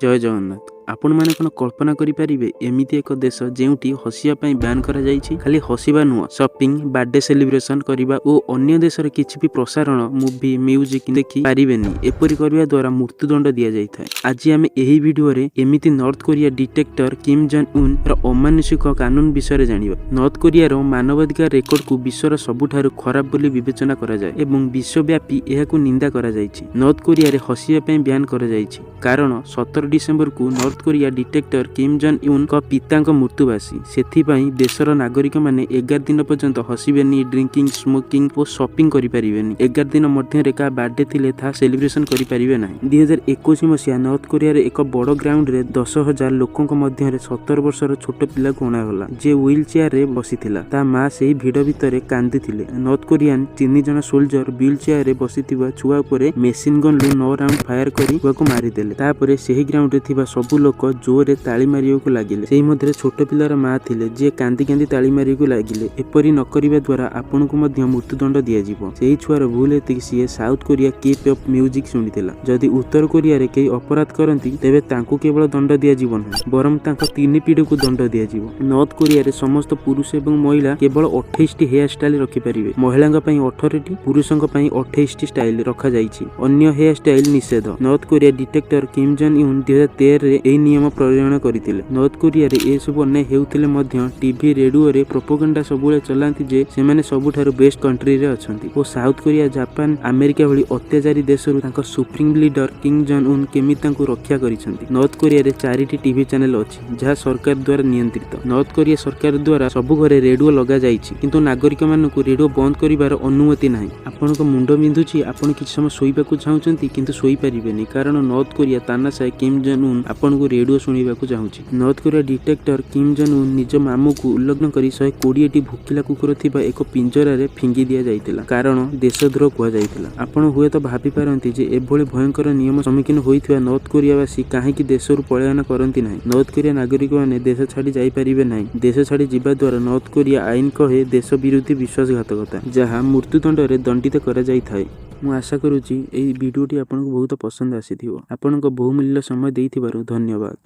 ଜୟ ଜଗନ୍ନାଥ। ଆପଣମାନେ କ'ଣ କଳ୍ପନା କରିପାରିବେ, ଏମିତି ଏକ ଦେଶ ଯେଉଁଠି ହସିବା ପାଇଁ ବ୍ୟାନ୍ କରାଯାଇଛି? ଖାଲି ହସିବା ନୁହଁ, ସପିଂ, ବାର୍ଥଡେ ସେଲିବ୍ରେସନ କରିବା ଓ ଅନ୍ୟ ଦେଶର କିଛି ବି ପ୍ରସାରଣ, ମୁଭି, ମ୍ୟୁଜିକ୍ ଦେଖି ପାରିବେନି। ଏପରି କରିବା ଦ୍ୱାରା ମୃତ୍ୟୁଦଣ୍ଡ ଦିଆଯାଇଥାଏ। ଆଜି ଆମେ ଏହି ଭିଡିଓରେ ଏମିତି north Korea dictator Kim Jong Un ର ଅମାନୁଷିକ କାନୁନ ବିଷୟରେ ଜାଣିବା। ନର୍ଥ କୋରିଆର ମାନବାଧିକାର ରେକର୍ଡକୁ ବିଶ୍ୱର ସବୁଠାରୁ ଖରାପ ବୋଲି ବିବେଚନା କରାଯାଏ ଏବଂ ବିଶ୍ୱବ୍ୟାପୀ ଏହାକୁ ନିନ୍ଦା କରାଯାଇଛି। ନର୍ଥ କୋରିଆରେ ହସିବା ପାଇଁ ବ୍ୟାନ୍ କରାଯାଇଛି, କାରଣ 17 ଡିସେମ୍ବରକୁ North Korea dictator Kim Jong ଉନ୍ଙ୍କ ପିତାଙ୍କ ମୃତ୍ୟୁବାର୍ଷିକୀ। ସେଥିପାଇଁ ଦେଶର ନାଗରିକମାନେ 11 ଦିନ ପର୍ଯ୍ୟନ୍ତ ହସିବେନି, ଡ୍ରିଙ୍କିଂ, ସ୍ମୋକିଂ ଓ ସପିଂ କରିପାରିବେନି। 11 ଦିନ ମଧ୍ୟରେ କାହା ବାର୍ଥଡେ ଥିଲେ ତାହା ସେଲିବ୍ରେସନ କରିପାରିବେ ନାହିଁ। 2021 ମସିହା ନର୍ଥ କୋରିଆରେ ଏକ ବଡ଼ ଗ୍ରାଉଣ୍ଡରେ 10,000 ଲୋକଙ୍କ ମଧ୍ୟରେ 17 ବର୍ଷର ଛୋଟ ପିଲାକୁ ଅଣାଗଲା, ଯିଏ ହ୍ୱିଲ୍ ଚେୟାରରେ ବସିଥିଲା। ତା ମା ସେହି ଭିଡ଼ ଭିତରେ କାନ୍ଦିଥିଲେ। ନର୍ଥ କୋରିଆନ ତିନି ଜଣ ସୋଲଜର ହ୍ୱିଲ୍ ଚେୟାରରେ ବସିଥିବା ଛୁଆ ଉପରେ ମେସିନ୍ ଗନ୍ରୁ 9 ରାଉଣ୍ଡ ଫାୟାର କରି ଛୁଆକୁ ମାରିଦେଲେ। ତାପରେ ସେହି ଗ୍ରାଉଣ୍ଡରେ ଥିବା ସବୁ ଲୋକ ଜୋରରେ ତାଳି ମାରିବାକୁ ଲାଗିଲେ। ସେହି ମଧ୍ୟରେ ଛୋଟ ପିଲାର ମା ଥିଲେ, ଯିଏ କାନ୍ଦି କାନ୍ଦି ତାଳି ମାରିବାକୁ ଲାଗିଲେ। ଏପରି ନ କରିବା ଦ୍ୱାରା ଆପଣଙ୍କୁ ମଧ୍ୟ ମୃତ୍ୟୁଦଣ୍ଡ ଦିଆଯିବ। ସେହି ଛୁଆର ଭୁଲ ଏତିକି, ସିଏ south Korea K pop music ଶୁଣିଥିଲା। ଯଦି ଉତ୍ତର କୋରିଆରେ କେହି ଅପରାଧ କରନ୍ତି, ତେବେ ତାଙ୍କୁ କେବଳ ଦଣ୍ଡ ଦିଆଯିବ ନାହିଁ, ବରଂ ତାଙ୍କ ତିନି ପିଢ଼ିକୁ ଦଣ୍ଡ ଦିଆଯିବ। ନର୍ଥ କୋରିଆରେ ସମସ୍ତ ପୁରୁଷ ଏବଂ ମହିଳା କେବଳ 28ଟି ହେୟାର ଷ୍ଟାଇଲ ରଖିପାରିବେ। ମହିଳାଙ୍କ ପାଇଁ 18ଟି, ପୁରୁଷଙ୍କ ପାଇଁ 28ଟି ଷ୍ଟାଇଲ ରଖାଯାଇଛି। ଅନ୍ୟ ହେୟାର ଷ୍ଟାଇଲ ନିଷେଧ। North Korea dictator Kim Jong Un 2013ରେ ଏହି ନିୟମ ପ୍ରଣୟନ କରିଥିଲେ। ନର୍ଥ କୋରିଆରେ ଏସବୁ ଅନ୍ୟାୟ ହେଉଥିଲେ ମଧ୍ୟ ଟିଭି, ରେଡିଓରେ ପ୍ରୋପାଗାଣ୍ଡା ସବୁବେଳେ ଚଲାନ୍ତି ଯେ ସେମାନେ ସବୁଠାରୁ ବେଷ୍ଟ କଣ୍ଟ୍ରିରେ ଅଛନ୍ତି ଓ ସାଉଥ କୋରିଆ, ଜାପାନ, ଆମେରିକା ଭଳି ଅତ୍ୟାଚାରୀ ଦେଶରୁ ତାଙ୍କ supreme leader Kim Jong Un କେମିତି ତାଙ୍କୁ ରକ୍ଷା କରିଛନ୍ତି। ନର୍ଥ କୋରିଆରେ ଚାରିଟି ଟିଭି ଚ୍ୟାନେଲ ଅଛି, ଯାହା ସରକାର ଦ୍ୱାରା ନିୟନ୍ତ୍ରିତ। ନର୍ଥ କୋରିଆ ସରକାର ଦ୍ୱାରା ସବୁ ଘରେ ରେଡିଓ ଲଗାଯାଇଛି, କିନ୍ତୁ ନାଗରିକମାନଙ୍କୁ ରେଡିଓ ବନ୍ଦ କରିବାର ଅନୁମତି ନାହିଁ। ଆପଣଙ୍କ ମୁଣ୍ଡ ବିନ୍ଧୁଛି, ଆପଣ କିଛି ସମୟ ଶୋଇବାକୁ ଚାହୁଁଛନ୍ତି, କିନ୍ତୁ ଶୋଇପାରିବେନି, କାରଣ ନର୍ଥ କୋରିଆ ତାନାଶାହ କିମ୍ ଜଙ୍ଗ ଉନ୍ ଆପଣଙ୍କୁ ରେଡିଓ ଶୁଣିବାକୁ ଚାହୁଁଛି। North Korea dictator Kim Jong Un ନିଜ ମାମୁକୁ ଉଲ୍ଲଂଘନ କରି 120ଟି ଭୋକିଲା କୁକୁର ଥିବା ଏକ ପିଞ୍ଜରାରେ ଫିଙ୍ଗି ଦିଆଯାଇଥିଲା, କାରଣ ଦେଶଦ୍ରୋହ କୁହାଯାଇଥିଲା। ଆପଣ ହୁଏତ ଭାବିପାରନ୍ତି ଯେ ଏଭଳି ଭୟଙ୍କର ନିୟମ ସମ୍ମୁଖୀନ ହୋଇଥିବା ନର୍ଥ କୋରିଆବାସୀ କାହିଁକି ଦେଶରୁ ପଳାୟନ କରନ୍ତି ନାହିଁ। ନର୍ଥ କୋରିଆ ନାଗରିକମାନେ ଦେଶ ଛାଡ଼ି ଯାଇପାରିବେ ନାହିଁ। ଦେଶ ଛାଡ଼ି ଯିବା ଦ୍ୱାରା ନର୍ଥ କୋରିଆ ଆଇନ କହେ ଦେଶ ବିରୋଧୀ ବିଶ୍ୱାସଘାତକତା, ଯାହା ମୃତ୍ୟୁଦଣ୍ଡରେ ଦଣ୍ଡିତ କରାଯାଇଥାଏ। ମୁଁ ଆଶା କରୁଛି, ଏହି ଭିଡ଼ିଓଟି ଆପଣଙ୍କୁ ବହୁତ ପସନ୍ଦ ଆସିଥିବ। ଆପଣଙ୍କ ବହୁମୂଲ୍ୟ ସମୟ ଦେଇଥିବାରୁ ଧନ୍ୟବାଦ।